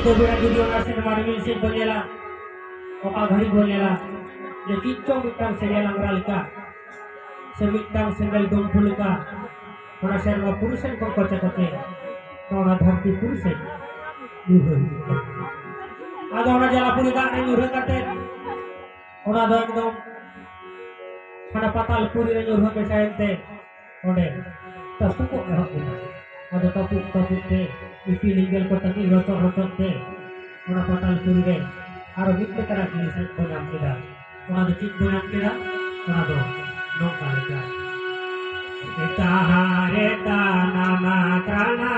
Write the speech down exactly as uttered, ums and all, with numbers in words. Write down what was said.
ᱛᱚᱵᱮ ᱡᱩᱫᱤ ᱚᱱᱟ ᱥᱮᱨᱢᱟ ᱨᱤᱢᱤᱞ ᱥᱮᱫ ᱵᱚᱱ ᱧᱮᱞᱟ, ᱚᱠᱟ ᱜᱷᱟᱹᱲᱤ ᱵᱚᱱ ᱧᱮᱞᱟ ᱡᱮ ᱪᱮᱫ ᱪᱚᱝ ᱢᱤᱫᱴᱟᱝ ᱥᱮᱸᱜᱮᱞ ᱟᱝᱜᱽᱨᱟ ᱞᱮᱠᱟ ᱥᱮ ᱢᱤᱫᱴᱟᱝ ᱥᱮᱸᱜᱮᱞ ᱰᱩᱢᱯᱷᱩ ᱞᱮᱠᱟ ᱚᱱᱟ ᱥᱮᱨᱢᱟ ᱯᱩᱨᱤ ᱥᱮᱫ ᱠᱷᱚᱱ ᱠᱚᱪᱮ ᱠᱚᱪᱮ ᱚᱱᱟ ᱫᱷᱟᱹᱨᱛᱤ ᱯᱩᱨᱤ ᱥᱮᱫ ᱧᱩᱨᱦᱟᱹ ᱦᱤᱡᱩᱜ ᱠᱟᱱᱟ᱾ ᱟᱫᱚ ᱚᱱᱟ ᱡᱟᱞᱟᱯᱩᱨᱤ ᱫᱟᱜ ᱨᱮ ᱧᱩᱨᱦᱟᱹ ᱠᱟᱛᱮ ᱚᱱᱟ ᱫᱚ ᱮᱠᱫᱚᱢ ᱦᱟᱱᱟ ᱯᱟᱛᱟᱞ ᱯᱩᱨᱤ ᱨᱮ ᱧᱩᱨᱦᱟᱹ ᱢᱮᱥᱟᱭᱮᱱ ᱛᱮ ᱚᱸᱰᱮ ᱛᱟᱹᱯᱩ ᱠᱚ ᱮᱦᱚᱵ ᱮᱱᱟ᱾ ᱟᱫᱚ ᱛᱟᱹᱯᱩ ᱛᱟᱹᱯᱩ ᱛᱮ ᱤᱯᱤᱞ ᱮᱸᱜᱮᱞ ᱠᱚ ᱛᱟᱹᱠᱤᱡ ᱨᱚᱪᱚᱜ ᱨᱚᱪᱚᱜ ᱛᱮ ᱚᱱᱟ ᱯᱟᱛᱟᱞ ᱯᱩᱨᱤ ᱨᱮ ᱟᱨᱚ ᱢᱤᱫ ᱞᱮᱠᱟᱱᱟᱜ ᱡᱤᱱᱤᱥ ᱠᱚ ᱧᱟᱢ ᱠᱮᱫᱟ᱾ ᱚᱱᱟ ᱫᱚ ᱪᱮᱫ ᱠᱚ ᱧᱟᱢ ᱠᱮᱫᱟ? ᱚᱱᱟ ᱫᱚ ᱱᱚᱝᱠᱟ ᱞᱮᱠᱟ᱾ ᱛᱟᱦᱟᱨᱮ ᱛᱟᱱᱟᱱᱟ ᱛᱨᱟᱱᱟ